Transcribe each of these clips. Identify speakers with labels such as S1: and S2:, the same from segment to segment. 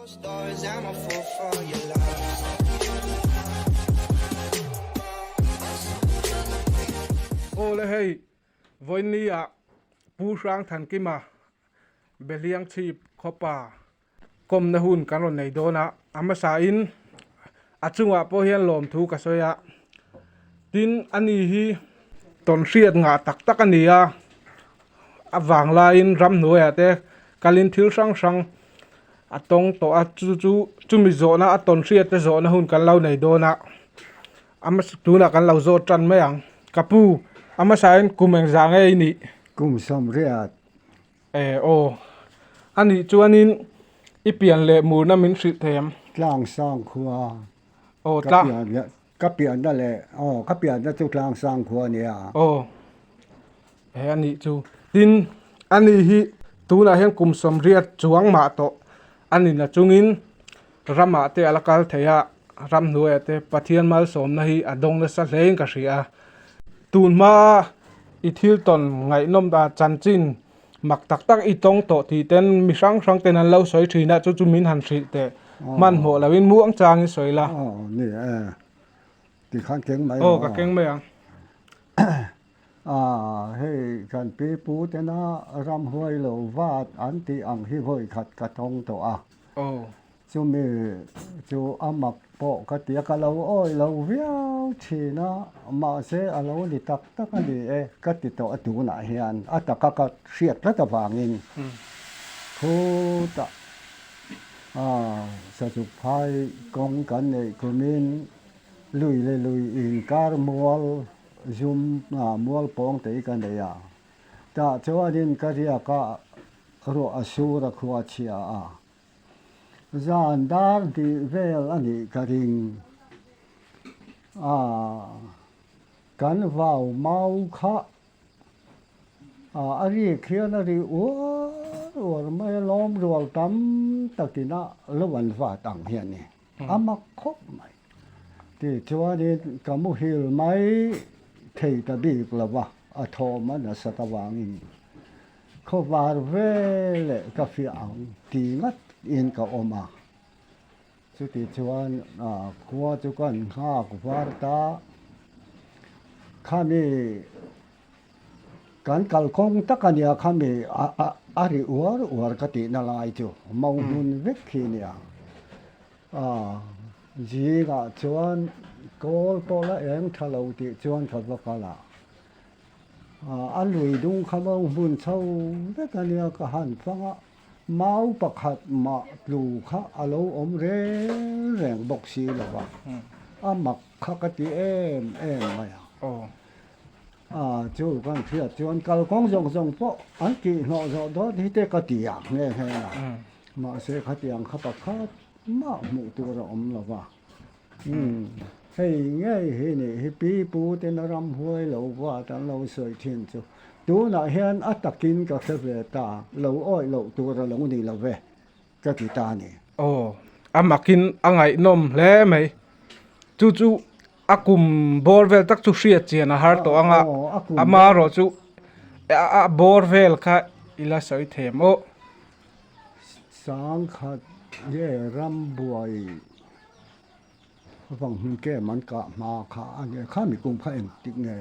S1: Aw le hei vawiinni ah Pu Hrangthankima Behliang chhip khawpa kawmna hun kan rawn nei dawn a, a hmasa in a chungah pawh hian lawmthu ka sawi a, tin ani hi tawnhriat ngah tak tak a ni a, a vanglaiin ramhnuaiah te kalin thil hrang hrang a tawng tawh a, chu chu chumi zawhna a tawnhriat te zawhna hun kan lo nei dawn a, a hmasa tunah kan lo zawt tan mai ang, ka pu a hmasain kum engzah nge i nih?
S2: Kum sawmriat.
S1: E aw, a nih chuanin i pian leh murna min hrilh thei em?
S2: Tlangsang khua.
S1: Aw,
S2: Ka pian leh, ka pianna leh, aw, ka pianna chu Tlangsang khua a nia.
S1: Aw, he a nih chu. Tin, a ni hi tunah hian kum sawmriat chuang mah tawh a ni na chungin ramah te a la kal thei a, ramhnuaiah te Pathian malsawmna hi a dawng nasa hlein ka hria a. Tun hmaa i thil tawn ngaihnawm dah chanchin mak tak tak i tawng tawh tih ten mi hrang hrang ten an lo sawi thin a, chu chu min han hrilh teh hmanhmawh loin muang changin sawi la.
S2: Aw ni e, tikhan keng mai
S1: Aw ka keng mai ang.
S2: A hei kan pi pu tena ramhuai lo vat an tih ang hi vawi khat ka tawng tawh a.
S1: Aw.
S2: Chumi chu a mak pawh ka ti a, ka lo awi lo viau thin a, mahse a lo ni tak tak a ni e ka ti tawh a tunah hian a taka ka hriat tlat avangin khutah Sazuk phai kawng kan neih kumin lui leh lui inkar mual zum mual pawng te hi ka nei a, tah chuanin ka riak a ruah a sur a khua chhia a. Zan dar hnih vel a nih ka ring a, kan vau mau kha a rik hian a ri uar uar mai a, lawm rual tam takin a lo an vat ang hi a ni, a mak khawp mai. Tichuanin ka muhil mai thei ta bik lo va, a thawm a nasat avangin. Khawvar ve leh ka fiah ang ti ngat in ka awm a, chuti chuan khua chu kan nghak var ta, khami kan kalkawng tak a nia khami a ri uar uar ka tihna lai chu mau hnun vek khi a nia, zingah chuan kawl pawh la eng tha lo tih chuan ka va kal a. A lui dung kha lo hmun chho vek a nia ka han fang a, mau pakhat mah tlu kha a lo awm reng reng bawk si lo va, a mak kha ka ti em em mai a. A chu kan hriat chuan kalkawng zawng zawng pawh an tihhnawh zawh dawn hi te ka ti ang nghe nghe a, mahse khatiang kha pakhat mah hmuh tur a awm lo va. Umm, hei ngei hi nih hi pi pu ten a ramhuai lo vat an lo sawi thin chu. Tunah hian a takin ka hre ve ta, lo awih loh tur a lo ni lo ve, ka ti ta a ni.
S1: Aw, a makin a ngaihnawm hle mai. Chu chu a kum bawr vel tak chu hriat chian a har tawh ang a, amaherawh chu a bawr vel kha i la sawi thei em aw.
S2: Sangkhat nge rambuai vang hmun kem an kah hma kha a nia kha mi kum kha engtik nge?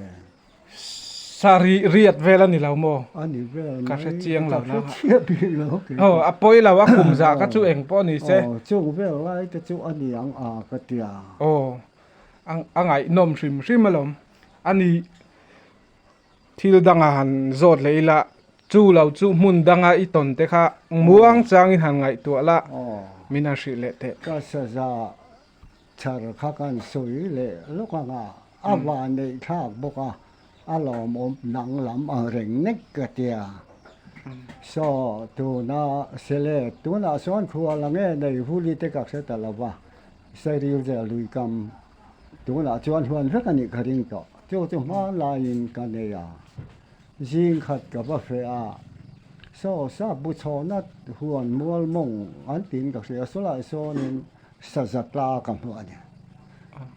S1: Sarih riat vel a ni lo maw?
S2: A ni vel mai.
S1: Ka hre chiang lo na.
S2: Ka hre chiah bik lo kei.
S1: Aw a pawi lo a kum zah kha chu eng pawh ni se.
S2: Aw chung vel lai te chu a ni ang a ka tia.
S1: Aw a ngaihnawm hrim hrim alawm a ni. Thil danga han zawt leh ila, chu lo chu hmun danga i tawn te kha muang changin han ngaihtuah la, min han hrilh leh teh.
S2: Ka saza chhar kha kan sawi leh lawk ang a, a van neih thlak bawk a, a lawmawm dang lam ang reng nek ka tia. Saw tuna sele tunah sawn khual ang e nei huli te ka hre ta lo va, Sairil zel lui kam tunah chuan huan vek a nih ka ring tawh. Chu chu hma laiin ka nei a, zing khat ka va feh a, saw sap bu chhawhna huan mual mawng an tiin ka hria, sawlai sawnin saza tla ka hmu a ni.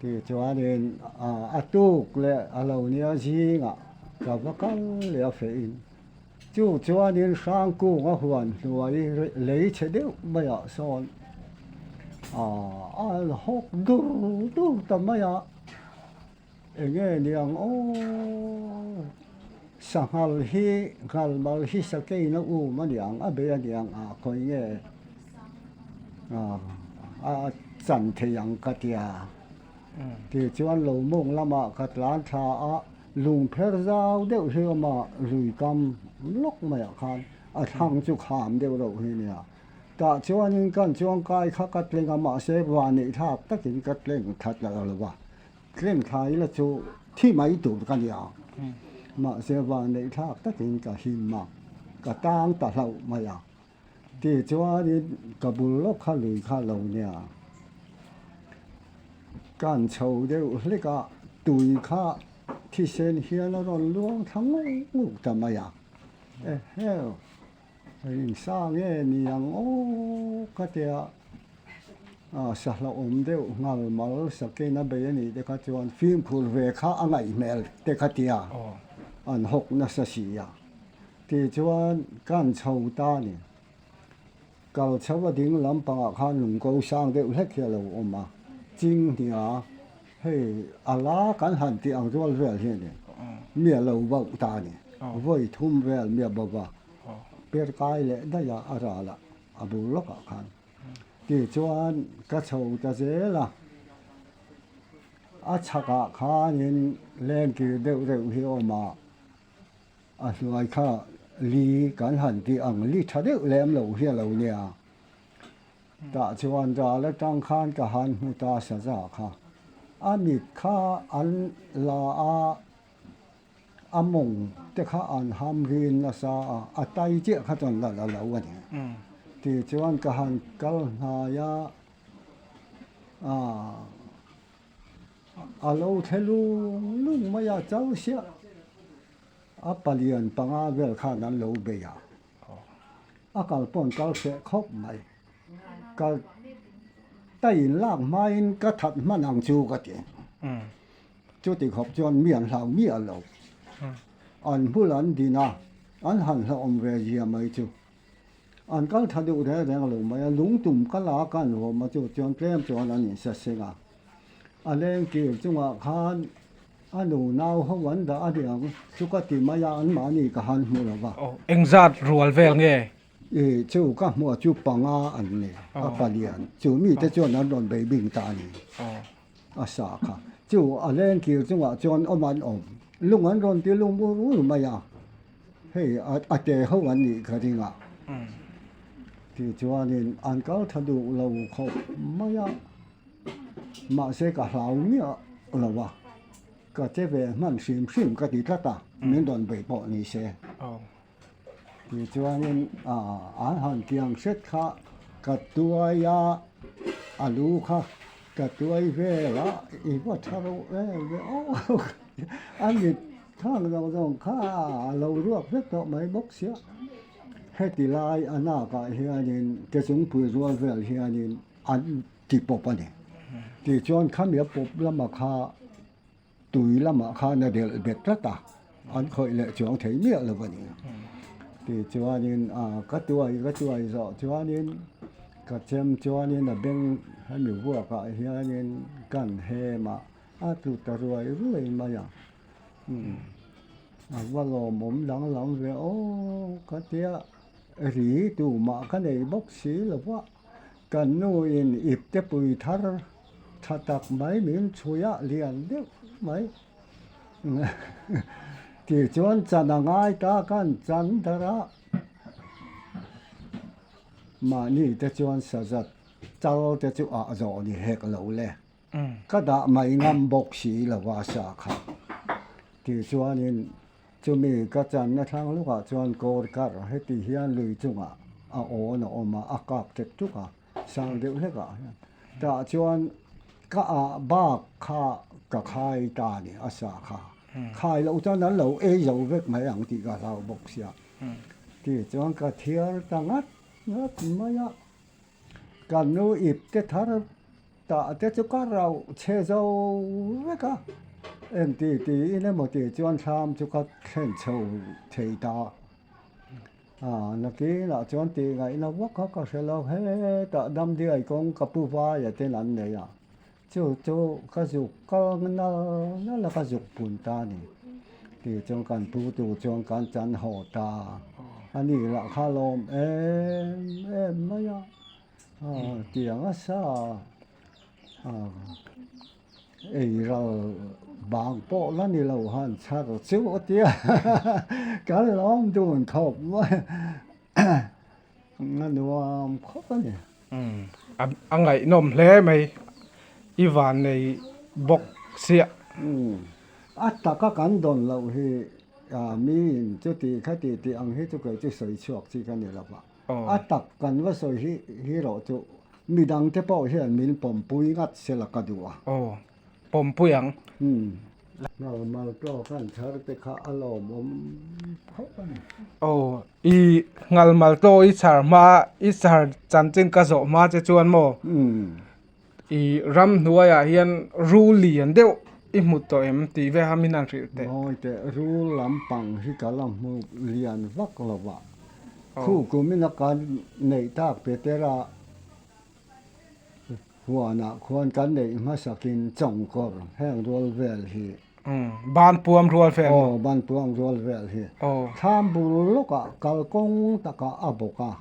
S2: Tichuanin a tuk leh a lo nia zingah ka va kal leh a fehin, chu chuanin Hrangkunga huan hnuai lei chhe deuh maiah sawn. A hawk dur dur ta mai a, enge niang aw sanghal hi nghal mal hi sakeiin a um a niang a bei a niang a khawi nge a chan thei ang ka tia tichuan lo mawng lamah ka tlan thla a lungpher zau deuh hi a awm a lui kam lawk maiah khan a thlang chu kham deuh reuh hi a nia. Tah chuanin kan chuangkai kha ka tleng a, mahse vanneih thlak takin ka tleng that lo lo va, tleng thla ila chu thi mai tur ka ni ang. Mahse vanneih thlak takin ka him a, ka tang ta hlauh mai a. Tichuanin ka bul lawk kha lui kha lo nia. Kan chho deuh hlek a, tui kha thisen hian a rawn luang thla nguk nguk ta mai a. Eheu! Engsa nge ni ang aw ka tia sahla awm deuh nghal mal sakin a bei a nih te kha chuan fimkhur ve kha a ngaih hmel te kha tia an hawk nasa si a tichuan kan chho ta a ni. Kal chho a ding lampangah khan lungko sang deuh hlek hi a lo awm a, chinghnia hei a la kan han tih ang rual vel hi a ni, mi a lo bauh ta a ni, vawi thum vel mi a bauh a. Per kai leh daih a, a ral a, a bul lawkah khan. Tichuan ka chho ta zel a, a chhakah khanin lengkir deuh deuh hi a awm a, a hnuai kha li kan han tih ang li tha deuh lem lo hi a lo nia. Tah chuan ral atang khan ka han hmu ta saza kha, a mit kha an la a, A mawng te kha an ham rin nasa a, a tai chiah kha chuan la la lo a ni. Tichuan ka han kal hnai a, a lo thle lung lung mai a, chau siah a palian panga vel khan an lo bei a, a kal pawn kal hreh khawp mai. Ka tai in lak hmain ka that hman ang chu ka ti. Chuti khawp chuan mi an hlau miah lo. An hmul an din a, an han hlauhawm ve zia mai chu. An kal tha deuh reng reng lo mai a, lungtum ka la ka an vawm a chu chuan tlem chuan an insa seng a. A lengkir chungah khan a nu nau ho an dah a niang chu ka ti mai a, anmahni ka han hmu lo va.
S1: Engzat rual vel nge?
S2: I chu ka hmuh chu panga an ni, a palian. Chu mite chuan an rawn bei bing ta a ni. A sa kha. Chu a lengkir chungah chuan awm an awm. Lung an rawn ti lum ur ur mai a, hei a te ho an nih ka ring a. Tichuanin an kal tha duh lo khawp mai a, mahse ka hlau miah lo a, ka che ve hman hrim hrim ka ti tlat a, min rawn bei pawh ni se. Tichuanin an han tiang hret kha ka tuai a, a lu kha ka tuai vel a, i va tha reuh em ve aw a mit thang zawng zawng kha a lo ruak vek tawh mai bawk sia. Heti lai a nakah hianin ke chungpui rual vel hianin an ti pawp a ni. Tichuan khami a pawp lamah kha. Tui lamah khan a delh bet tlat a, an khawih leh chuang thei miah lo a ni. Tichuanin ka tuai ka tuai zawh chuanin ka chem chuanin a beng hemi vuakah hianin kan hem a, a tlu ta ruai ruai mai a. A va lawmawm danglam ve aw ka tia, ri tumah ka nei bawk si lo va. Kan nuin ipte pui thar tha tak mai min chhui a, lian deuh mai. Tichuan chan a ngai ta khan chan dar a, mahni te chuan sazat chal te chu ah zawh ni hek lo le. Ka dah mai ngam bawk si lo a sa kha. Tichuanin Chumi ka channa thlang lukah chuan kawr kar heti hian lui chungah a awn a awm a, a kap tek tuk a, sang deuh hlekah hian. Tah chuan ka ah bak kha ka khai ta a ni, a sa kha. Khai loh chuan an lo ei zo vek mai ang tih ka hlau bawk sia. Tichuan ka thiar ta ngat ngat mai a, ka nu ip te thar Tah te chu ka rauh chhe zo vek a, engti tiin emaw tih chuan thlam chu ka thlen chho thei ta. A, nakinah chuan tih ngaihna vak kha ka hre lo, hetah Damdiai kawng ka pu vaia ten an nei a, chu chu ka zuk kal nal nal a ka zuk pun ta a ni. Tih chuan kan pu tu chuan kan chan haw ta a ni lah kha lawm em em mai a, tiang a sa a. Ei ral bang pawh la ni lo han chhar chu a tia kan lawm dun khawp mai a nuam khawp a ni.
S1: A ngaihnawm hle mai i van nei bawk siah.
S2: A taka kan dawn loh hi miin chuti khati tih ang hi chu kei chu sawi chhuak chi ka ni lo va. A tak kan va sawi hi hi rawh chu midang te pawh hian min pawmpui ngat se la ka duh a.
S1: Aw, pawmpui ang.
S2: Umm. Ngalmal tawk an chhar te kha a lawmawm khawp a ni.
S1: Aw, i ngalmal tawk i chhar hma, i chhar chanchin ka zawh hma che chuan maw?
S2: Umm.
S1: I ramhnuaiah hian rul lian deuh i hmu tawh em tih ve kha min han hrilh teh.
S2: Ngawi teh, rul lampang hi ka la hmu lian vak lo va, khu kumina kan neih tak Petera huanah khuan kan neih hmasakin chawngkawr heng rual vel hi.
S1: Ban puam rual vel
S2: maw? Aw, ban puam rual vel hi. Thlam bul lawkah kalkawng takah a bawk a.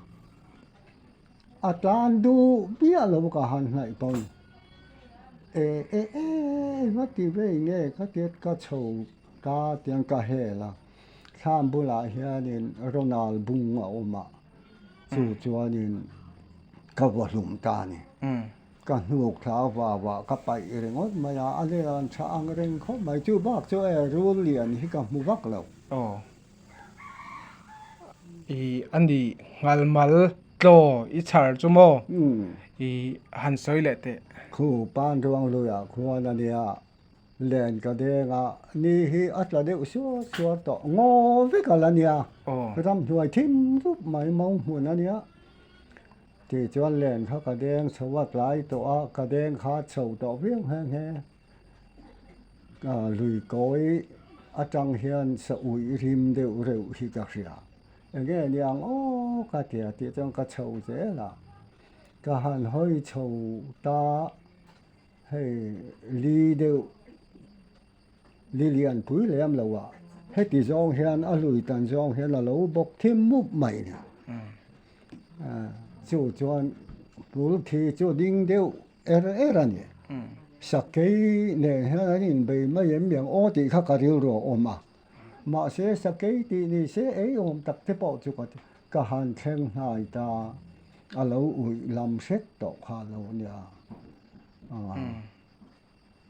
S2: A tlan duh biah lo ka han hnaih pawn e e e va ti vei nge ka tiat ka chho ta tiang ka hel a, thlam bulah hianin Ronald bung a awm a, chu chuanin ka va hlum ta a ni. Ka hnuk thla va va ka paih ringawt mai a, a lian tha ang reng khawp mai, chu bak chu e rul lian hi ka hmu vak lo.
S1: I a ni ngalmal tlaw i chhar chu maw i han sawi leh teh.
S2: Khu pan ruang luiah khuan a nia, len ka deng a, ni hi a tla deuh suar suar tawh ngaw vek a la nia, ramhnuai thim rup mai mo hmun a nia. Tichuan len kha ka deng chho a tlai tawh a, ka deng kha chho tawh viau nghe nghe. Lui kawi atang hian sa uih rim deuh reuh hi ka hria. Enge niang aw ka ti a tih chuan ka chho zel a, ka han hawi chho ta hei li deuh li lian pui lem lo ah heti zawng hian a lui tan zawng hian a lo bawk thim mup mai ni. Chu chuan bul thi chu ding deuh Er er a ni. Sakei nen hian an inbei mai em miang aw tih kha ka rilru a awm a. Mahse sakei tih ni se ei awm tak te pawh chu ka ka han thleng hnai ta a lo uih lam hret tawh kha lo nia.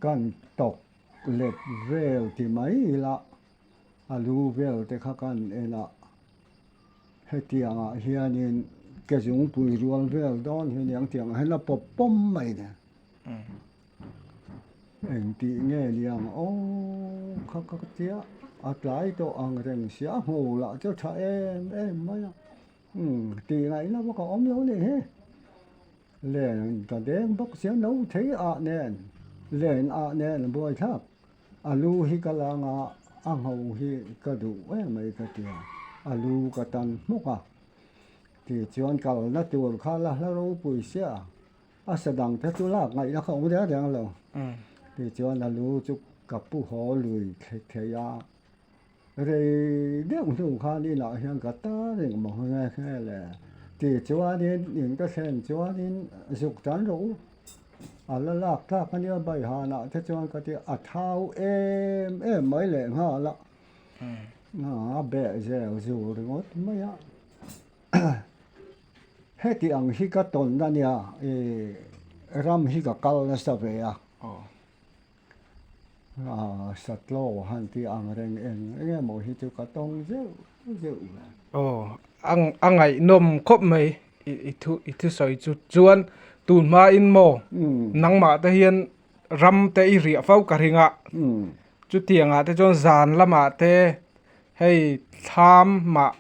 S2: Kan tawk let vel ti mai ila a lu vel te kha kan en a. Hetiangah hianin ke zungpui rual vel dawn hi aniang tiang ah hian a pawp pawm mai nen. Engtih nge niang aw kha ka tia a tlai tawh ang reng sia a hmu lah chu tha em em mai a. Umm tih ngaihna vak a awm lo nih hi. Len ka deng bawk sia no thei ah nen len ah nen buai thlak. A lu hi ka la nga a ngho hi ka duh em mai ka ti a, a lu ka tan hmawk a. Tichuan kalna tur kha la hla ropui sia a, a sa dang te chu lak ngaihna kha awm reng reng lo. Tichuan a lu chu ka pu haw lui thei a, rei deuh hnu khan inah hian ka ta reng maw nghe nghe le. Tichuanin in ka thlen chuanin zuk tan rawh u. A la lak tlak a nia Baihanah te chuan ka ti a thau em em mai leh nghal a, a beh zel zur ringawt mai a. Heti ang hi ka tawn a nia i ram hi ka kal nasa ve a, satlaw han tih ang reng eng eng emaw hi chu ka tawng zeuh zeuh ve.
S1: Aw, a ngaihnawm khawp mai. I thu i thusawi chu chuan tun hmain maw nangmah te hian ram te i riah fo ka ring a chutiangah te chuan zan lamah te hei thlam mah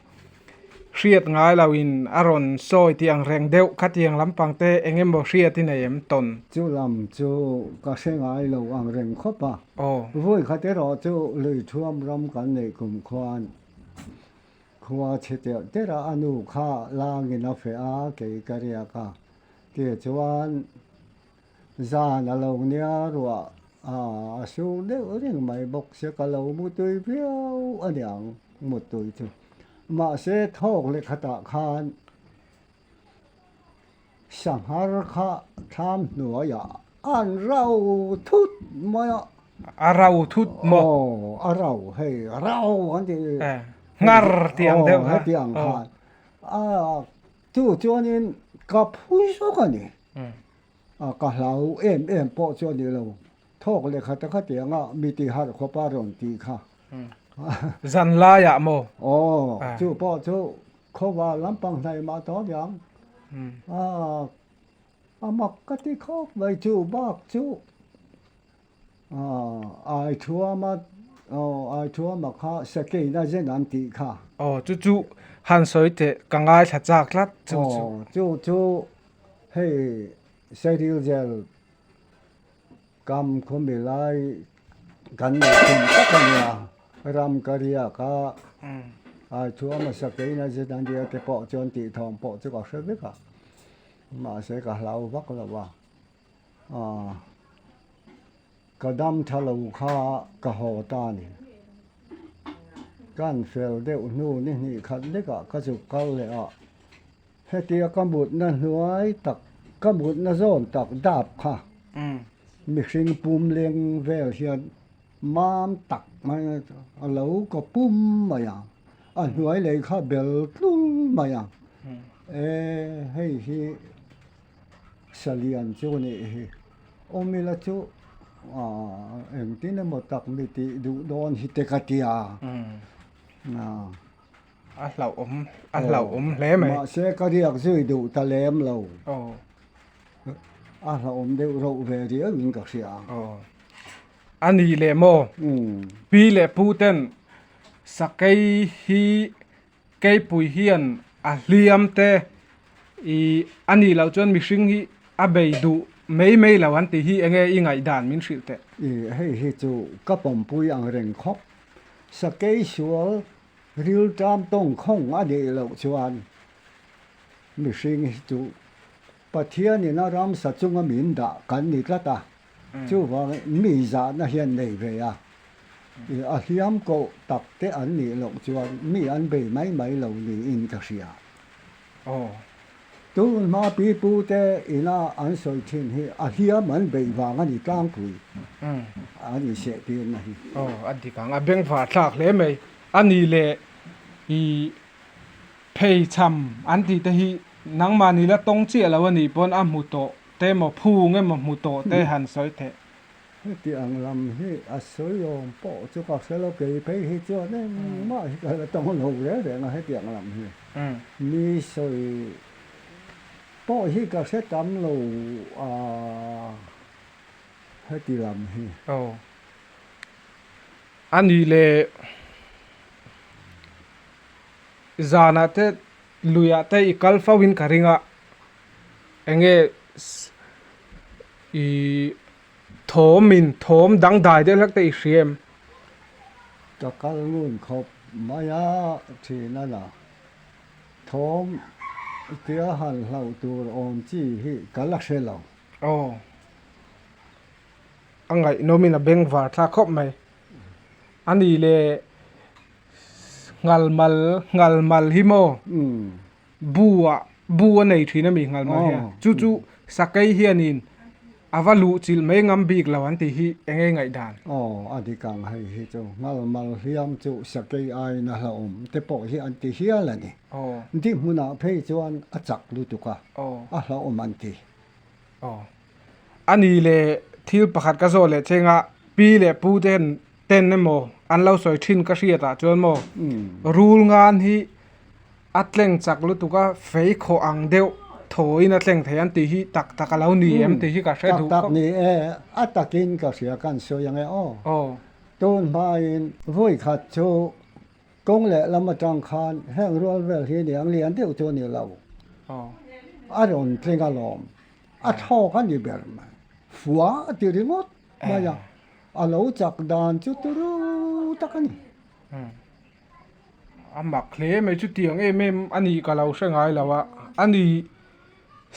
S1: hriat ngai lo in a rawn sawi tih ang reng deuh khatiang lampang te eng emaw hriat i nei em tawn.
S2: Chu lam chu ka hre ngai lo ang reng khawp a, vawi khat erawh chu lui thuam ram kan neih kum khuan. Khua chhe telh telh a, a nu kha langin a feh a, kei ka riak a. Tichuan zan a lo nia ruah a sur deuh reng mai bawk sia, ka lo mutui viau a niang mutui chu. Mahse thawk leh khatah khan Sanghar kha thlam hnuaiah an rau thut mai a.
S1: A rau thut maw?
S2: Aw, a rau hei, rau an ti.
S1: Ngar tih ang deuh kha.
S2: Aw, heti ang khan. A, chu chuanin ka phui zawk a ni. A, ka hlau em em pawh chu a ni lo. Thawk leh khat a khati anga mi ti harh khawpa rawn tih kha.
S1: Zan laiah maw?
S2: Aw, chu pawh chu Khawva lampang hnaih mah tawh aniang. A a mak ka ti khawp mai chu bak chu ai thuama aw ai thuama kha sakeina zen an tih kha.
S1: Aw chu chu han sawi teh ka ngaithla chak tlat chu chu.
S2: Aw chu chu hei Sairil Jail Kam khawmi lai kan neih tum tak a nia, ram ka riak a, ai thu a hmasa kein a zet an tia te pawh chuan tih thawm pawh chu ka hre vek a, mahse ka hlau vak lo a, aaa ka dam tha lo kha ka haw ta a ni. Kan fel deuh hnu ni hnih khat lekah ka zuk kal leh a, Hetia ka mutna hnuai tak, ka mutna zawn tak dap kha mihring pum leng vel hian mam tak mai a lo ka pum mai a, a hnuai lei kha bel tlul mai a, e hei hi salian chu nih hi, awm ila chu engtin emaw tak mi tih duh dawn hi te ka tia.
S1: A hlauhawm, a hlauhawm hle mai.
S2: Mahse ka riak zui duh ta lem lo. A hlauhawm deuh rauh ve riau in ka hria.
S1: A ni leh maw? Pi leh pu ten sakei hi keipui hian a hliam te i a nih loh chuan mihring hi a bei duh mai mai lo an tih hi enge i ngaihdan min hrilh teh?
S2: I hei hi chu ka pawmpui ang reng khawp. Sakei sual Rilṭam tawngkhawng a nih loh chuan mihring hi chu Pathianin a ramsa chunga min dah kan ni tlat a, chuvangin mi zahna hian nei ve a, a hliam koh tak te an nih loh chuan mi an bei mai mai lo niin ka hria. Tun hma pi pu te ina an sawi thin hi a hliam an beih vang a ni tlangpui an inseh tirna hi.
S1: Aw a dik ang, a bengvar thlak hle mai. A ni leh i phei cham an tih te hi nangmahni la tawng chiah lo a nih pawn a hmu tawh te emaw phung emaw hmu tawh te han sawi theih.
S2: Heti ang lam hi a sawi awm pawh chu ka hre lo, kei phei hi chuan engmah hi ka la tawng lo reng reng a heti ang lam hi. Mi sawi pawh hi ka hre tam lo a heti lam hi.
S1: Aw. A nih leh zanah te luiah te i kal fo in ka ring a, enge i thawm in thawm dangdai deuh hlek te i hria em?
S2: Ka kal ngun khawp mai a thin a la, thawm tia han hlauh tur awm chi hi ka la hre lo.
S1: Aw, a ngaihnawmin a bengvar thlak khawp mai. A ni le nghalmal nghalmal hi maw? Bu ah bu a nei thin a mi nghal mai hian chu chu sakei hianin a va luh chilh mai ngam bik lo an tih hi eng nge ngaihdan.
S2: Aw a dik ang hei hi chu nghal mal hliam chu sakei aiin a hlauhawm te pawh hi an ti hial a ni. Di hmunah phei chuan a chak lutuk a, a hlauhawm an ti.
S1: Aw a ni le thil pakhat ka zawh leh chenga pi leh pu ten ten emaw an lo sawi thin ka hriat ah chuan maw rul ngan hi A tleng chak lutuk a, fei khawh ang deuh thawiin a tleng thei an tih hi tak tak a lo ni em tih hi ka hre duh
S2: khawp. Tak tak ni e, a takin ka hria kan sawi ang e aw.
S1: Aw.
S2: Tun hmain vawi khat chu kawng leh lam atang khan heng rual vel hi niang lian deuh chu a ni lo.
S1: Aw.
S2: A rawn tleng alawm. A thawk a ni ber mai. Fua a ti ringawt mai a. A lo chak dan chu turu tak a ni.
S1: A mak hle mai chutiang em em a nih ka lo hre ngai lo a, a ni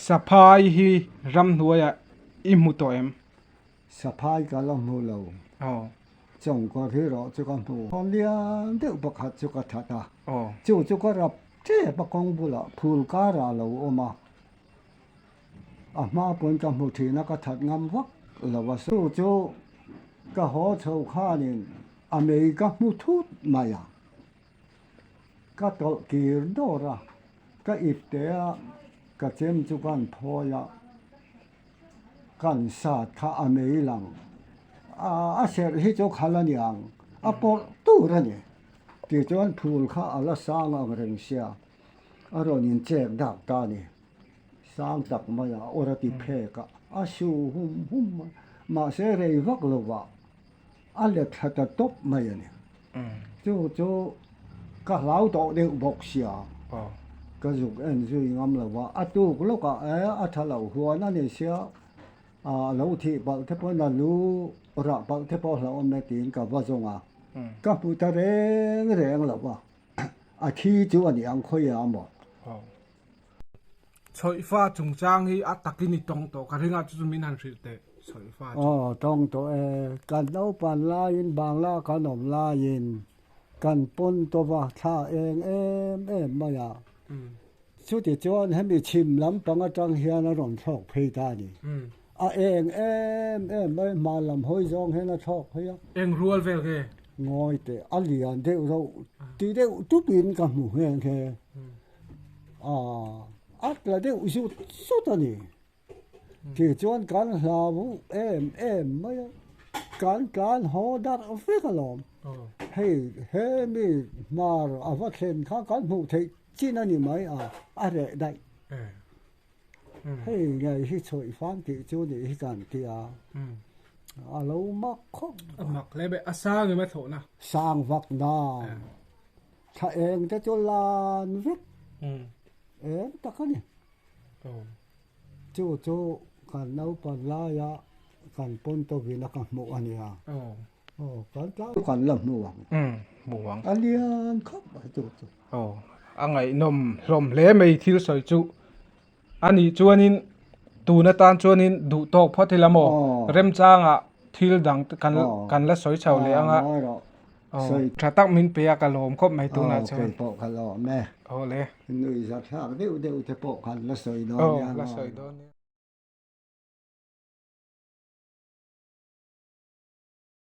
S1: saphai hi ramhnuaiah i hmu tawh em?
S2: Saphai ka la hmu lo.
S1: Aw.
S2: Chawngkawr hi rawh chu ka hmu. Khaw lian deuh pakhat chu ka that a. Aw. Chu chu ka rap tep a kawng bulah phul karah a lo awm a. A hma pawn ka hmu thin a ka that ngam vak lo a. Chu chu ka haw chho khanin a mei ka hmu thut mai a. Ka tawlh kir dawr a. Ka ip teh a ka chem chu kan phawi a. Kan sat kha a mei lang. A serh hi chu khal a niang, a pawrh tur a ni. Tichuan phul kha a la sang ang reng sia, a rawn inchek dak ta a ni. Sang tak mai a, awr a ti phek a, a su hum hum mai. Mahse rei vak lovah a let thla ta tawp mai a ni. Chu chu ka hlau tawh deuh bawk sia, ka zuk en zui ngam lo va, a tuk lawkah e a tha lo huan a ni sia, a lo thih palh te pawhin a lu rah palh te pawh hlauhawm e tiin ka va zawng a, ka hmu ta reng reng lo va, a thi chu a ni ang khawi a maw.
S1: Chawihfa chungchang hi a takin i tawng tawh ka ring a, chu chu min han hrilh teh Chawihfa chu.
S2: Aw, tawng tawh e. Kan naupan laiin Bangla kan awm laiin kan pawn tawp a, thla eng em em mai a. Chuti chuan hemi chhim lampang atang hian a rawn thlawk phei ta a ni. A eng em em mai, hma lam hawi zawng hian a thlawk phei a.
S1: Eng rual vel nge?
S2: Ngawi teh, a lian deuh reuh ti deuh tupin ka hmu nghe nghe. A tla deuh zut zut a ni. Tichuan kan hlau em em mai a, kan tlan haw darh vek alawm. Hei hemi hmar a va thlen kha kan hmuh theih chin a ni mai a, a reh daih. Hei ngei hi chhuih fang tih chu nih hi kan ti a, a lo mak khawp.
S1: A mak hle mai, a sang em a thlawhna?
S2: Sang vak na. Thla eng te chu lan vek eng tak a ni. Chu chu kan naupan laia kan pawn tawin a ka hmuh a nia. Aw kan tlang kan la hmu ang.
S1: Hmu ang.
S2: A lian khawp mai chu chu.
S1: Aw a ngaihnawm hlawm hle mai thil sawi chu. A nih chuanin tun atan chuanin duh tawk phawt ila maw? Remchangah thil dang kan kan la sawi chho leh ang a. Tha tak min pe a ka lawm khawp mai tunah chuan.
S2: Kei pawh ka lawm e.
S1: Aw le.
S2: Nuihzathlak deuh deuh te pawh kan la sawi dawn nia.
S1: Aw la sawi dawn nia.